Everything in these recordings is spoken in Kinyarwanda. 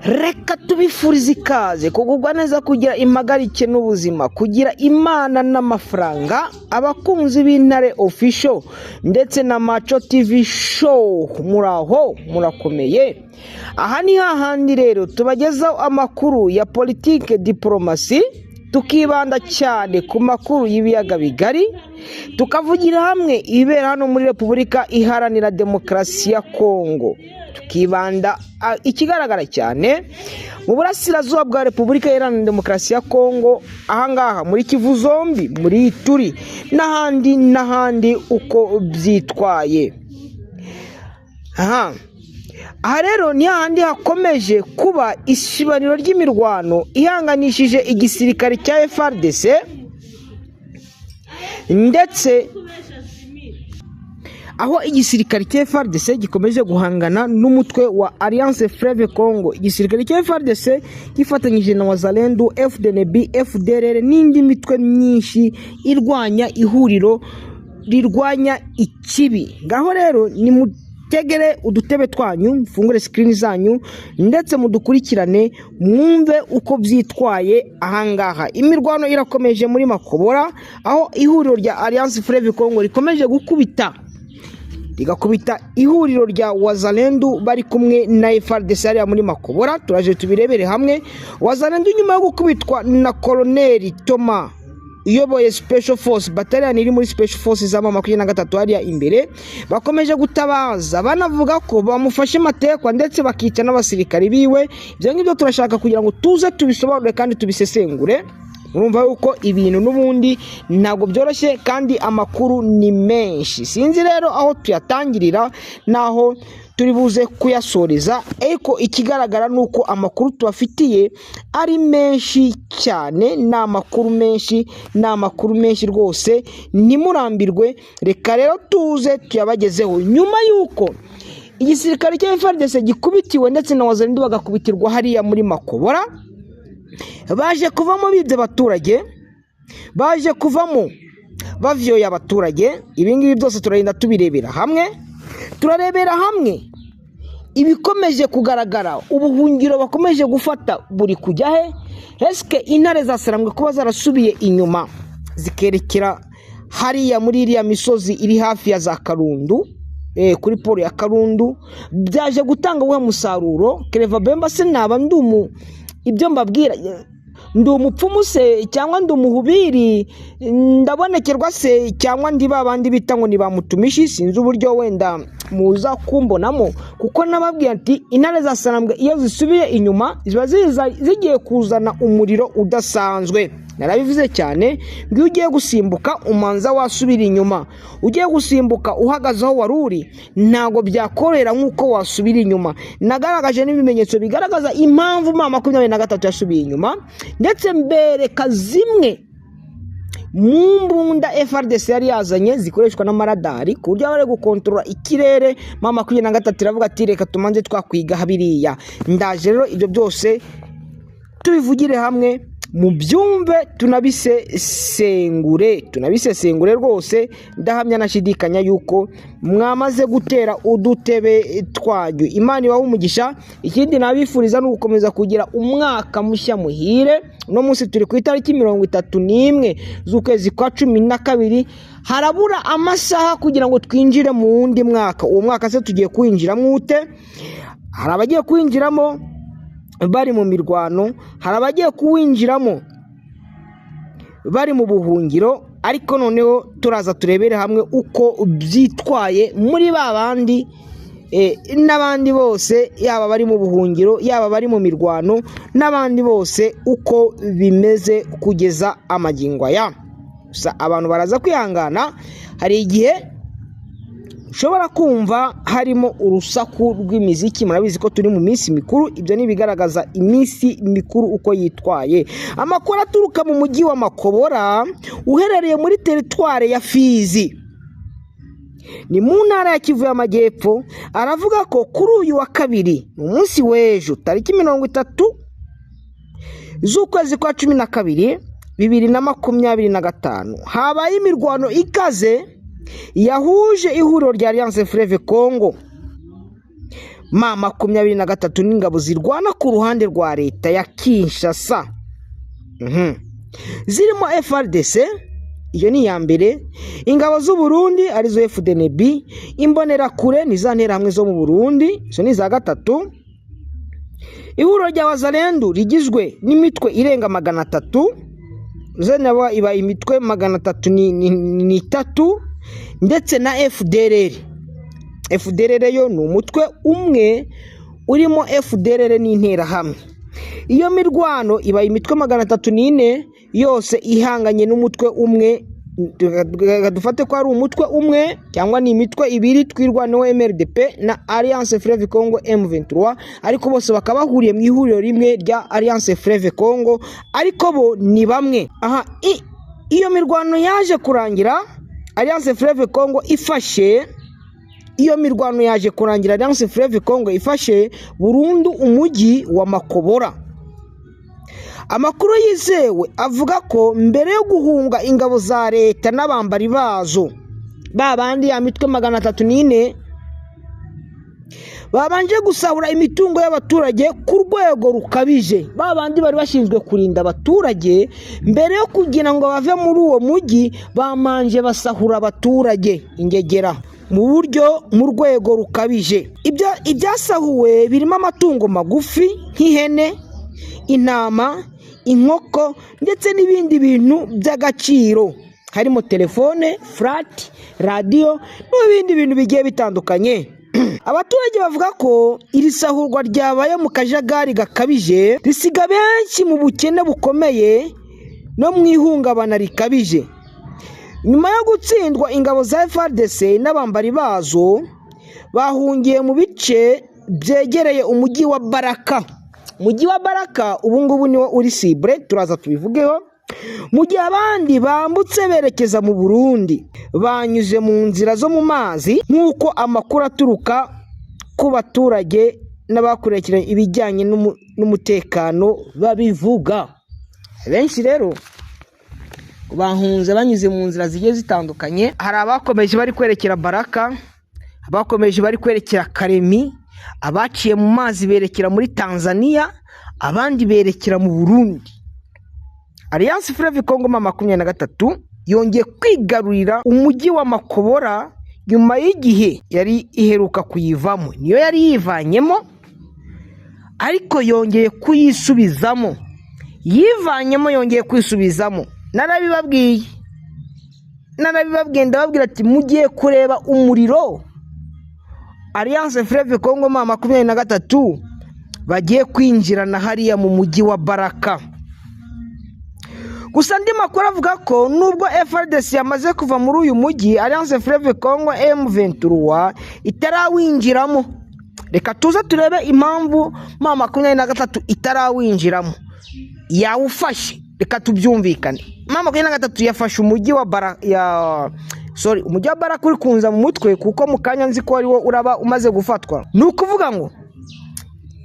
Reka tubifurize ikaze, kugubwa neza, kugira impagarike n'ubuzima, kugira Imana n'amafaranga. Abakunzi b'Intare Official ndetse na Maco TV Show, muraho, murakomeye. Aha ni hahandi rero tubagezaho amakuru ya politike, diporomasi, tukibanda cyane ku makuru y'ibiyaga bigari, tukavugira hamwe ibibera hano muri Repubulika Iharanira Demokarasi ya Kongo, tukibanda ikigaragara cyane mu burasirazuba bwa Repubulika Iharanira Demokarasi ya Kongo, ahangaha muri Kivu zombi, muri Ituri n'ahandi n'ahandi, uko byitwaye. Aha rero ni hahandi hakomeje kuba isibaniro ry'imirwano ihanganishije igisirikare cya FARDC, ndetse aho igisirikare cya FARDC gikomeje guhangana n'umutwe wa Alliance Fleuve Congo. Igisirikare cya FARDC gifatanyije na Wazalendo, FDNB, FDLR n'indi mitwe myinshi irwanya ihuriro rirwanya ikibi. Ngaho rero ni mutegere udutebe twanyu, mufungure screen zanyu, ndetse mudukurikirane, mwumve uko byitwaye ahangaha. Imirwano irakomeje muri Makobora, aho ihuriro rya Alliance Fleuve Congo rikomeje gukubita, rigakubita ihuriro rya Wazalendu bari kumwe na FARDC hariya muri Makobora. Turaje tubirebere hamwe. Wazalendu, nyuma yo gukubitwa na Koloneli Toma uyoboye Special Force Battalion iri muri Special Force za 23 hariya imbere, bakomeje gutabaza, banavuga ko bamufashe matekwa, ndetse bakica n'abasirikari biwe. Ibyo ngibyo turashaka kugira ngo tuze tubisobanure kandi tubisesengure. Urumva yuko ibintu n'ubundi ntabwo byoroshye, kandi amakuru ni menshi. Sinzi rero aho tuyatangirira n'aho turi buze kuyasoreza, ariko ikigaragara ni uko amakuru tubafitiye ari menshi cyane. Ni amakuru menshi, ni amakuru menshi rwose, ntimurambirwe. Reka rero tuze tuyabagezeho. Nyuma y'uko igisirikare cya FARDC gikubitiwe, ndetse na Wazalendo bagakubitirwa hariya muri Makobora, baje kuvamo bibye abaturage, baje kuvamo bavyoye abaturage. Ibi ngibi byose turagenda tubirebera hamwe. Turarebera hamwe ibikomeje kugaragara, ubuhungiro bakomeje gufata buri kujya he? Eske intare zasarambwe kuba zarasubiye inyuma zikerekera hariya muri iriya misozi iri hafi ya za Karundu, kuri poro ya Karundu, byaje gutanga uwuhe musaruro? Kereva Bemba se naba ndi umu ibyo mbabwira, ndi umupfumu se, cyangwa ndi umuhubiri, ndabonekerwa se, cyangwa ndi ba bandi bita ngo ni ba mutumishi? Sinzi uburyo wenda muza kumbonamo, kuko nababwiye ati intare za Sarambwe iyo zisubiye inyuma ziba zigiye kuzana umuriro udasanzwe. Narabivuze cyane ngo iyo ugiye gusimbuka umanza wasubira inyuma. Ugiye gusimbuka uhagaze aho wari uri, ntabwo byakorera nk'uko wasubira inyuma. Nagaragaje n'ibimenyetso bigaragaza impamvu M23 yasubiye inyuma, ndetse mbereka zimwe mu mbunda FARDC yari yazanye zikoreshwa n'amaradari, ku buryo bari gukontorora ikirere. M23 iravuga ati reka tumanze twakwiga biriya. Ndaje rero ibyo byose tubivugire hamwe, mubyumve, tunabisesengure, tunabisesengure rwose. Ndahamya nashidikanya yuko mwamaze gutera udutebe twanyu. Imana ibahe umugisha. Ikindi nabifuriza ni ugukomeza kugira umwaka mushya muhire. Uno munsi turi ku itariki 31 z'ukwezi kwa 12, harabura amasaha kugira ngo twinjire mu wundi mwaka. Uwo mwaka se tugiye kuwinjiramo ute? Hari abagiye kuwinjiramo bari mu mirwano, hari abagiye kuwinjiramo bari mu buhungiro, ariko noneho turaza turebere hamwe uko byitwaye muri ba bandi n'abandi bose, yaba bari mu buhungiro, yaba bari mu mirwano n'abandi bose, uko bimeze kugeza amagingo aya. Gusa abantu baraza kwihangana, hari igihe ushobora kumva harimo urusaku rw'imiziki. Murabizi ko turi mu minsi mikuru, ibyo ni ibigaragaza iminsi mikuru uko yitwaye. Amakuru aturuka mu mujyi wa Makobora uherereye muri teritware ya Fizi, ni mu ntara ya Kivu y'Amajyepfo, aravuga ko kuri uyu wa kabiri, ni umunsi w'ejo, tariki 30 z'ukwezi kwa 12 2025, habaye imirwano ikaze yahuje ihuriro rya Alliance Fleuve Congo. M23 n'ingabo zirwana ku ruhande rwa leta ya Kinshasa, zirimo FARDC, iyo ni iya mbere, ingabo z'u Burundi arizo FDNB, imbonerakure ni za nterahamwe zo mu Burundi, izo ni iza gatatu, ihuriro rya Wazalendu rigizwe n'imitwe irenga 300, nabo iba imitwe 303, ndetse na FDLR. FDLR yo ni umutwe umwe urimo FDLR n'interahamwe. Iyo mirwano iba imitwe 304 yose ihanganye n'umutwe umwe. Dufate ko ari umutwe umwe cyangwa ni imitwe ibiri, Twirwaneho MRDP na Alliance Fleuve Congo M23, ariko bose bakaba bahuriye mu ihuriro rimwe rya Alliance Fleuve Congo, ariko bo ni bamwe. Aha iyo mirwano yaje kurangira Alliance Fleuve Congo ifashe, iyo mirwano yaje kurangira Alliance Fleuve Congo ifashe burundu umujyi wa Makobora. Amakuru yizewe avuga ko mbere yo guhunga ingabo za leta n'abambari bazo, ba bandi ya mitwe 304, babanje gusahura imitungo y'abaturage ku rwego rukabije. Ba bandi bari bashinzwe kurinda abaturage, mbere yo kugira ngo bave muri uwo mujyi bamanje basahura abaturage ingegera mu buryo mu rwego rukabije. Ibyasahuwe birimo amatungo magufi nk'ihene, intama, inkoko ndetse n'ibindi bintu by'agaciro, harimo telefone, flat, radiyo n'ibindi bintu bigiye bitandukanye. Abaturage bavuga ko iri sahurwa ryabaye mu kajagari gakabije, risiga benshi mu bukene bukomeye no mu ihungabana rikabije. Nyuma yo gutsindwa, ingabo za FARDC n'abambari bazo bahungiye mu bice byegereye umujyi wa Baraka. Umujyi wa Baraka ubu ngubu niwo uri cible, turaza tubivugeho. Mu gihe abandi bambutse berekeza mu Burundi banyuze mu nzira zo mu mazi, nk'uko amakuru aturuka ku baturage n'abakurikiranye ibijyanye n'umutekano babivuga. Benshi rero bahunze banyuze mu nzira zigiye zitandukanye. Hari abakomeje bari kwerekera Baraka, abakomeje bari kwerekera Karemi, abaciye mu mazi berekera muri Tanzania, abandi berekera mu Burundi. Alliance Fleuve Congo M23 yongeye kwigarurira umujyi wa Makobora nyuma y'igihe yari iheruka kuyivamo. Niyo yari yivanyemo, ariko yongeye kuyisubizamo. Yivanyemo, yongeye kwisubizamo. Narabibabwiye, narabibabwiye, ndababwira ati mugiye kureba umuriro Alliance Fleuve Congo M23 bagiye kwinjirana hariya mu mujyi wa Baraka. Gusa andi makuru avuga ko nubwo FARDC yamaze kuva muri uyu mujyi, Alliance Fleuve Congo M23 itarawinjiramo. Reka tuze turebe impamvu M23 itarawinjiramo. Yawufashe, reka tubyumvikane. M23 yafashe umujyi wa Baraka ya sorry, umujyi wa Baraka uri kunza mu mutwe kuko mu kanya nzi ko ariwo uraba umaze gufatwa. Ni ukuvuga ngo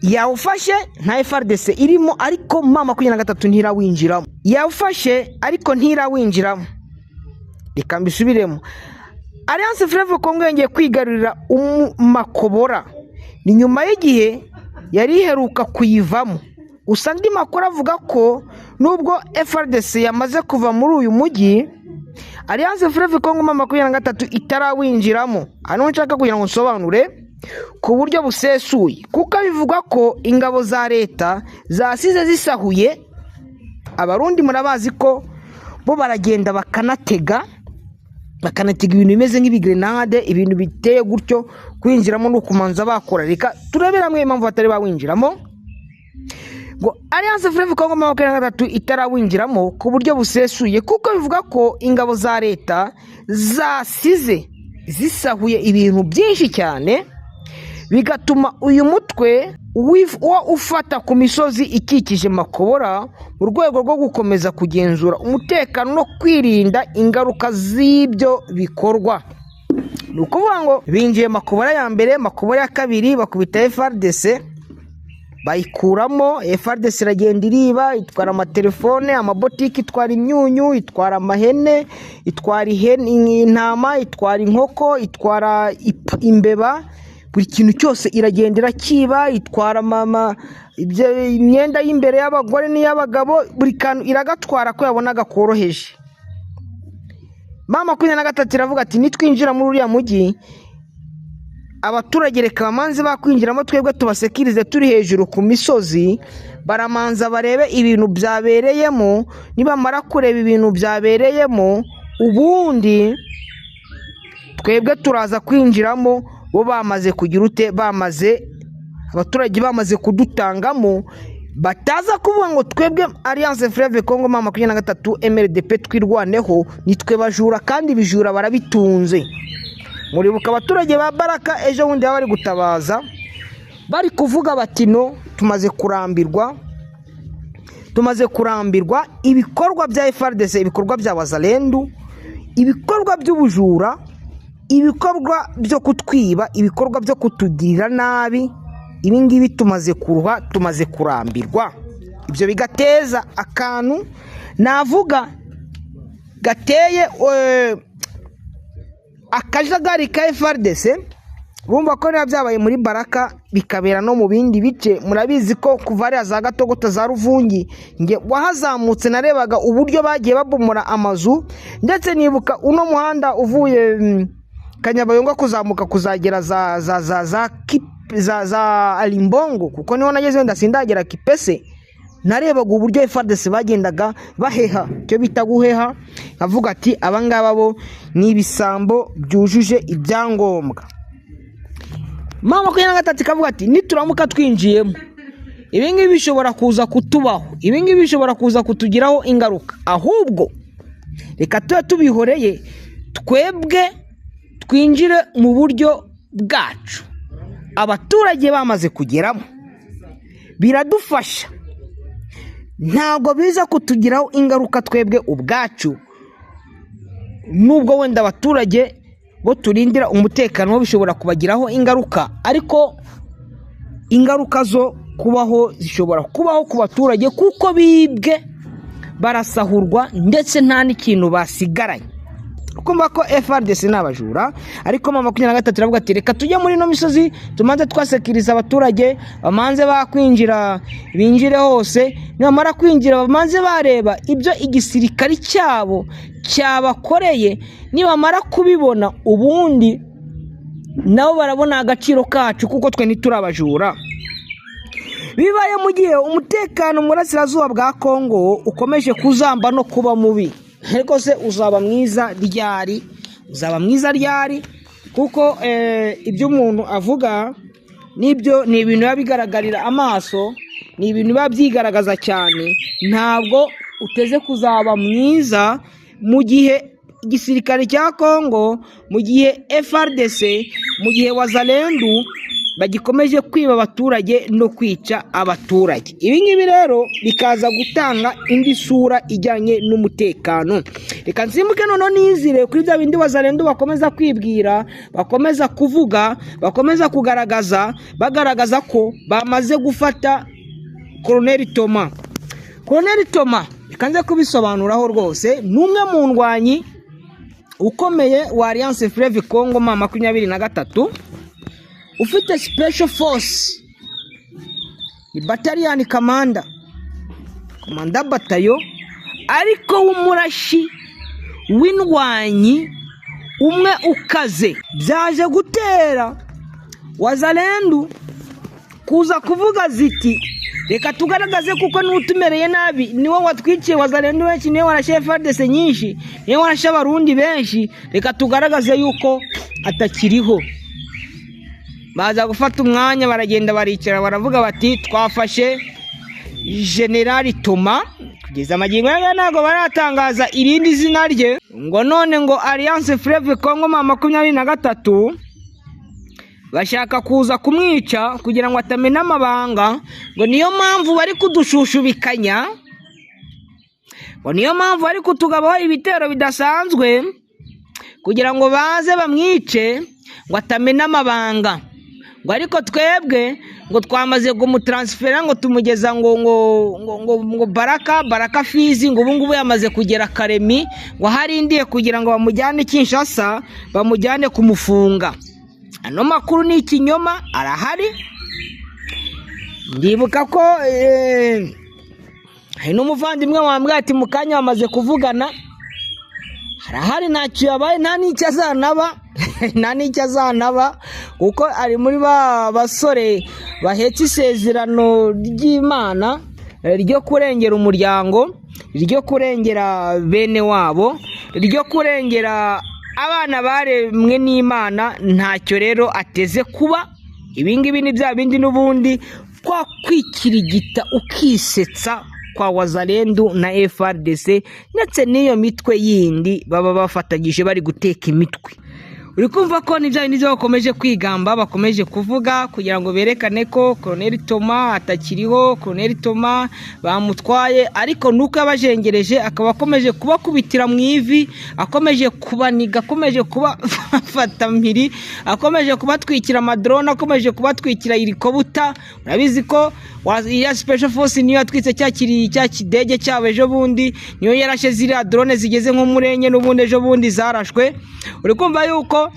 yawufashe nta FARDC irimo, ariko M23 ntirawinjiramo. Yawufashe ariko ntirawinjiramo. Reka mbisubiremo. Alliance Fleuve Congo yongeye kwigarurira Makobora ni nyuma y'igihe yari iheruka kuyivamo. Gusa andi makuru avuga ko nubwo FARDC yamaze kuva muri uyu mujyi, Alliance Fleuve Congo M23 itarawinjiramo. Hano nshaka kugira ngo nsobanure ku buryo busesuye, kuko bivugwa ko ingabo za leta zasize zisahuye. Abarundi murabazi ko bo baragenda bakanatega ibintu bimeze nk'ibigrenade, ibintu biteye gutyo. Kwinjiramo ni ukumanza bakora. Reka turebere hamwe impamvu batari bawinjiramo. Ngo Alliance Fleuve Congo M23 itarawinjiramo ku buryo busesuye, kuko bivuga ko ingabo za leta zasize zisahuye ibintu byinshi cyane, bigatuma uyu mutwe wo ufata ku misozi ikikije Makobora mu rwego rwo gukomeza kugenzura umutekano no kwirinda ingaruka z'ibyo bikorwa. Ni ukuvuga ngo binjiye Makobora ya mbere, Makobora ya kabiri, bakubita FARDC bayikuramo. FARDC iragenda iriba, itwara amatelefone, amabotiki, itwara imyunyu, itwara amahene, itwara ihene, intama, itwara inkoko, itwara imbeba. Buri kintu cyose iragenda irakiba, itwara mama imyenda y'imbere y'abagore n'iy'abagabo, buri kantu iragatwara ko yabonaga koroheje. M23 iravuga ati nitwinjira muri uriya mujyi, abaturage reka bamanze bakwinjiramo, twebwe tubasekirize turi hejuru ku misozi, baramanza barebe ibintu byabereyemo. Nibamara kureba ibintu byabereyemo, ubundi twebwe turaza kwinjiramo bo bamaze kugira ute, bamaze abaturage bamaze kudutangamo, bataza kuvuga ngo twebwe Alliance Fleuve Congo M23 MRDP Twirwaneho nitwe bajura, kandi ibijura barabitunze. Muribuka abaturage ba Baraka ejo bundi baba bari gutabaza, bari kuvuga bati no tumaze kurambirwa, tumaze kurambirwa ibikorwa bya FARDC, ibikorwa bya Wazalendu, ibikorwa by'ubujura, ibikorwa byo kutwiba, ibikorwa byo kutugirira nabi. Ibi ngibi tumaze kuruha, tumaze kurambirwa. Ibyo bigateza akantu navuga gateye akajagari ka FARDC. Urumva ko niba byabaye muri Baraka bikabera no mu bindi bice, murabizi ko kuva hariya za Gatogota, za Ruvungi, nge wahazamutse narebaga uburyo bagiye babomora amazu, ndetse nibuka uno muhanda uvuye Kanyabayonga kuzamuka kuzagera za Alimbongo, kuko niho nageze, wenda sindagera Kipese. Narebaga uburyo FARDC bagendaga baheha, icyo bita guheha, nkavuga ati abangaba bo ni ibisambo byujuje ibyangombwa. M23 ikavuga ati nituramuka twinjiyemo, ibi ngibi bishobora kuza kutubaho, ibi ngibi bishobora kuza kutugiraho ingaruka, ahubwo reka tube tubihoreye, twebwe twinjire mu buryo bwacu. Abaturage bamaze kugeramo biradufasha, ntabwo biza kutugiraho ingaruka twebwe ubwacu, nubwo wenda abaturage bo turindira umutekano bo bishobora kubagiraho ingaruka, ariko ingaruka zo kubaho zishobora kubaho ku baturage, kuko bibwe, barasahurwa, ndetse nta n'ikintu basigaranye. Kumva ko FARDC ni abajura, ariko M23 iravuga ati reka tujye muri ino misozi, tumanze twasekiriza abaturage, bamanze bakwinjira, binjire hose. Nibamara kwinjira bamanze bareba ibyo igisirikari cyabo cyabakoreye, nibamara kubibona ubundi nabo barabona agaciro kacu, kuko twe ntituri abajura. Bibaye mu gihe umutekano mu burasirazuba bwa Kongo ukomeje kuzamba no kuba mubi. Ariko se uzaba mwiza ryari? Uzaba mwiza ryari? Kuko ibyo umuntu avuga nibyo ni ibintu biba bigaragarira amaso, ni ibintu biba byigaragaza cyane. Ntabwo uteze kuzaba mwiza mu gihe igisirikare cya Kongo, mu gihe FARDC, mu gihe Wazalendu bagikomeje kwiba abaturage no kwica abaturage. Ibi ngibi rero bikaza gutanga indi sura ijyanye n'umutekano. Reka nsimbuke noneho nizire kuri bya bindi Wazalendu bakomeza kwibwira, bakomeza kuvuga, bakomeza kugaragaza, bagaragaza ko bamaze gufata Colonel Toma. Colonel Toma, reka nze kubisobanuraho rwose, ni umwe mu ndwanyi ukomeye wa Alliance Fleuve Congo M23, ufite special force, ni battalion commander, komanda batayo, ariko w'umurashi w'indwanyi umwe ukaze. Byaje gutera Wazalendu kuza kuvuga ziti reka tugaragaze, kuko niwe utumereye nabi, niwe watwikiye Wazalendu benshi, niwe warashe FARDC nyinshi, niwe warashe Abarundi benshi, reka tugaragaze yuko atakiriho. Baza gufata umwanya, baragenda baricara, baravuga bati twafashe Generali Toma. Kugeza amagingo aya ntabwo baratangaza irindi zina rye, ngo none ngo Alliance Fleuve Congo M23 bashaka kuza kumwica kugira ngo atamena amabanga, ngo niyo mpamvu bari kudushushubikanya, ngo niyo mpamvu bari kutugabaho ibitero bidasanzwe kugira ngo baze bamwice ngo atamena amabanga, ngo ariko twebwe ngo twamaze kumutaransifera, ngo tumugeza ngo ngo ngo ngo ngo Baraka, Baraka, Fizi, ngo ubu ngubu yamaze kugera Karemi, ngo aharindiye kugira ngo bamujyane Kinshasa, bamujyane kumufunga. Ano makuru ni ikinyoma, arahari. Ndibuka ko hari n'umuvandimwe wambwiye ati mu kanya bamaze kuvugana, harahari, ntacyo yabaye, nta n'icyo azanaba, nta n'icyo azanaba, kuko ari muri ba basore bahetse isezerano ry'Imana ryo kurengera umuryango, ryo kurengera bene wabo, ryo kurengera abana baremwe n'Imana. Ntacyo rero ateze kuba. Ibi ngibi ni bya bindi n'ubundi kwa kwikirigita ukisetsa kwa Wazalendu na FARDC ndetse n'iyo mitwe yindi baba bafatanyije bari guteka imitwe. Uri kumva ko ni bya bindi byo bakomeje kwigamba, bakomeje kuvuga kugira ngo berekane ko Colonel Thomas atakiriho, Colonel Thomas bamutwaye, ariko nuko yabajengereje akaba akomeje kubakubitira mu ivi, akomeje kubaniga, akomeje kubafata mpiri, akomeje kubatwikira amadrone, akomeje kubatwikira helicopter. Urabizi ko iya Special Force niyo yatwitse cya kiri cya kidege cyabo ejo bundi, niyo yarashe ziriya drone zigeze nko muri enye n'ubundi ejo bundi zarashwe. Uri kumva yuko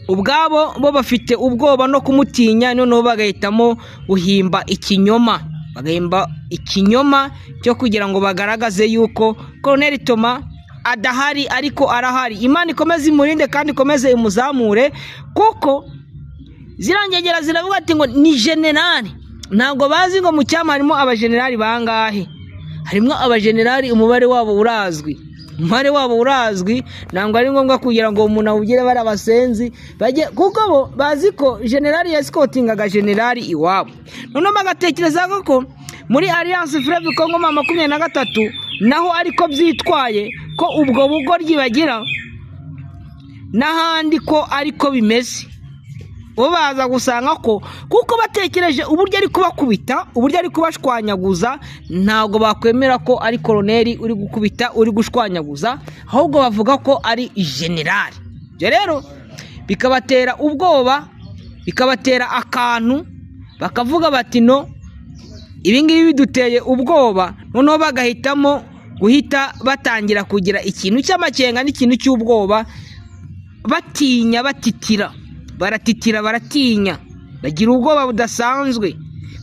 ubwabo bo bafite ubwoba no kumutinya, noneho bagahitamo guhimba ikinyoma, bagahimba ikinyoma cyo kugira ngo bagaragaze yuko Colonel Thomas adahari, ariko arahari. Imana ikomeze imurinde kandi ikomeze imuzamure, kuko zirangegera ziravuga ati ngo ni generali. Ntabwo bazi ngo mu cyama harimo abajenerali bangahe, harimo abajenerali umubare wabo urazwi, umubare wabo urazwi. Ntabwo ari ngombwa kugira ngo umuntu awugire bari abasenzi bajye, kuko bo bazi ko generali yasikotingaga generali iwabo. Noneho bagatekereza ko muri Alliance Fleuve Congo M23 naho ariko byitwaye, ko ubwo bugoryi bagira n'ahandi ko ariko bimeze. Bo baza gusanga ko kuko batekereje uburyo ari kubakubita, uburyo ari kubashwanyaguza, ntabwo bakwemera ko ari koroneri uri gukubita, uri gushwanyaguza, ahubwo bavuga ko ari generali. Ibyo rero bikabatera ubwoba, bikabatera akantu, bakavuga bati no ibi ngibi biduteye ubwoba. Noneho bagahitamo guhita batangira kugira ikintu cy'amakenga n'ikintu cy'ubwoba, batinya, batitira, baratitira, baratinya, bagira ubwoba budasanzwe,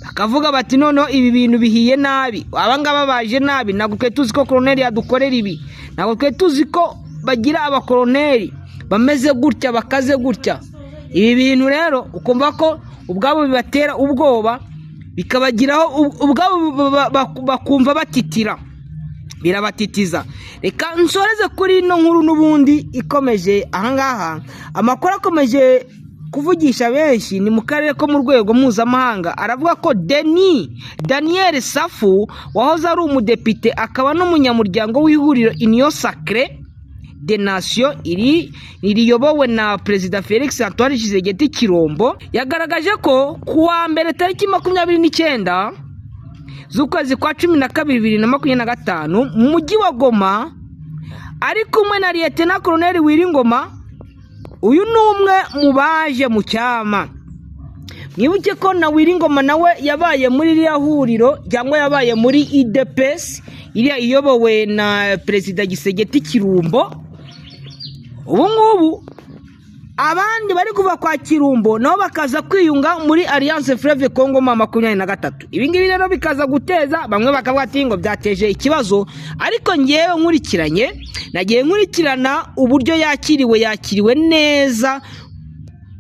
bakavuga bati noneho ibi bintu bihiye nabi, aba ngaba baje nabi, ntabwo twe tuzi ko koroneri yadukorera ibi, ntabwo twe tuzi ko bagira abakoroneri bameze gutya, bakaze gutya. Ibi bintu rero ukumva ko ubwabo bibatera ubwoba, bikabagiraho ubwabo bakumva batitira, birabatitiza. Reka nsoreze kuri ino nkuru n'ubundi ikomeje ahangaha. Amakuru akomeje kuvugisha benshi ni mu karere ko mu rwego mpuzamahanga, aravuga ko Denis Daniel Safu wahoze ari umudepite akaba n'umunyamuryango w'ihuriro Union Sacrée des Nations iri riyobowe na Perezida Felix Antoine Tshisekedi Tshilombo, yagaragaje ko ku wa mbere tariki 29 z'ukwezi kwa 12 2025 mu mujyi wa Goma, ari kumwe na Lieutenant Colonel Wiringoma. Uyu ni umwe mu baje mu cyama. Mwibuke ko na Wiringoma nawe yabaye muri iriya huriro, cyangwa yabaye muri UDPS iriya iyobowe na Perezida Tshisekedi Tshilombo. Ubu ngubu abandi bari kuva kwa Kirumbo nabo bakaza kwiyunga muri Alliance Fleuve Congo M23. Ibi ngibi rero bikaza guteza bamwe bakavuga ati ngo byateje ikibazo, ariko ngewe nkurikiranye, nagiye nkurikirana uburyo yakiriwe, yakiriwe neza,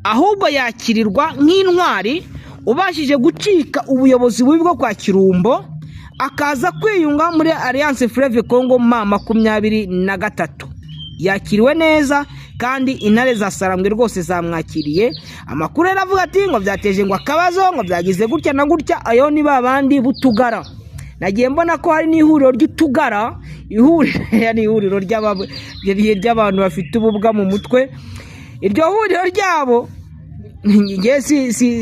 ahubwo yakirirwa nk'intwari ubashije gucika ubuyobozi bubi bwo kwa Kirumbo, akaza kwiyunga muri Alliance Fleuve Congo M23. Yakiriwe neza kandi intare za Sarambwe rwose zamwakiriye. Amakuru rero avuga ati ngo byateje ngo akabazo, ngo byagize gutya na gutya, ayo ni babandi b'utugara. Nagiye mbona ko hari n'ihuriro ry'utugara, ihuriro ry'abantu bafite ububwa mu mutwe. Iryo huriro ryabo nge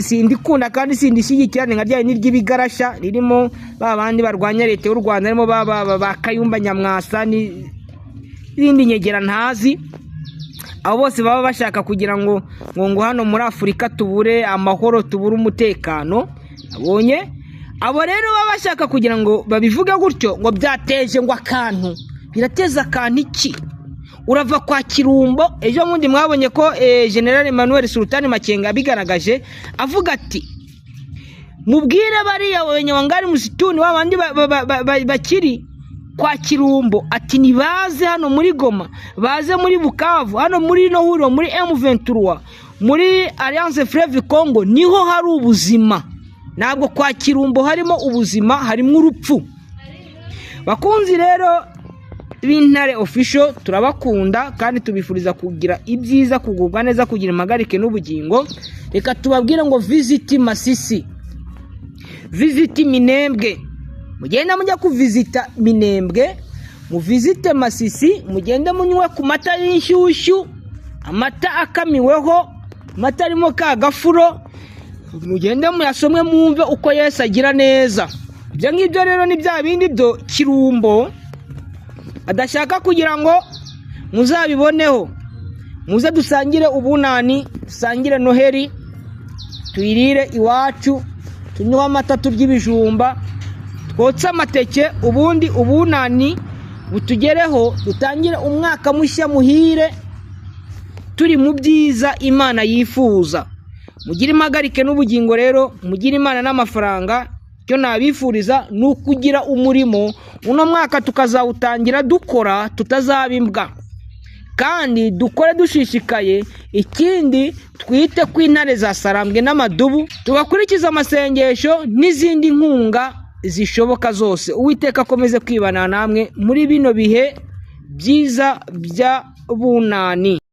sindikunda kandi sindishyigikira, ni nka rya n'iry'ibigarasha ririmo ba bandi barwanya leta y'u Rwanda, harimo ba Kayumba Nyamwasa n'izindi nyegera ntazi. Abo bose baba bashaka kugira ngo ngo hano muri Afurika tubure amahoro, tubure umutekano. Abonye abo rero baba bashaka kugira ngo babivuge gutyo ngo byateje ngo akantu, birateza akantu iki? Urava kwa Kirumbo. Ejo bundi mwabonye ko General Emmanuel Sultani Makenga abigaragaje, avuga ati: "Mubwire bariya wenye wangari musituni, wa bandi bakiri kwa Kirumbo," ati "nibaze hano muri Goma, baze muri Bukavu, hano muri ino huriro, muri M23, muri Alliance Fleuve Congo, niho hari ubuzima. Ntabwo kwa Kirumbo harimo ubuzima, harimo urupfu." Bakunzi rero b'Intare Official, turabakunda kandi tubifuriza kugira ibyiza, kugubwa neza, kugira impagarike n'ubugingo. Reka tubabwire ngo visit Masisi, visit Minembwe. Mugende mujya kuvisita Minembwe, muvisite Masisi, mugende munywe ku mata y'inshyushyu, amata akamiweho, amata arimo ka gafuro. Mugende muyasomwe, mwumve uko Yesu agira neza. Ibyo ngibyo rero ni bya bindi byo Kirumbo adashaka kugira ngo muzabiboneho. Muze dusangire ubunani, dusangire Noheri, tuyirire iwacu, tunywe amata, turye ibijumba, twotse amateke, ubundi ubunani butugereho, dutangire umwaka mushya muhire turi mu byiza Imana yifuza. Mugire impagarike n'ubugingo rero, mugire Imana n'amafaranga. Icyo nabifuriza ni ukugira umurimo, uno mwaka tukazawutangira dukora, tutazaba imbwa, kandi dukore dushishikaye. Ikindi, twite ku intare za Sarambwe n'amadubu, tubakurikize amasengesho n'izindi nkunga zishoboka zose. Uwiteka akomeze kwibana namwe muri bino bihe byiza bya bunani.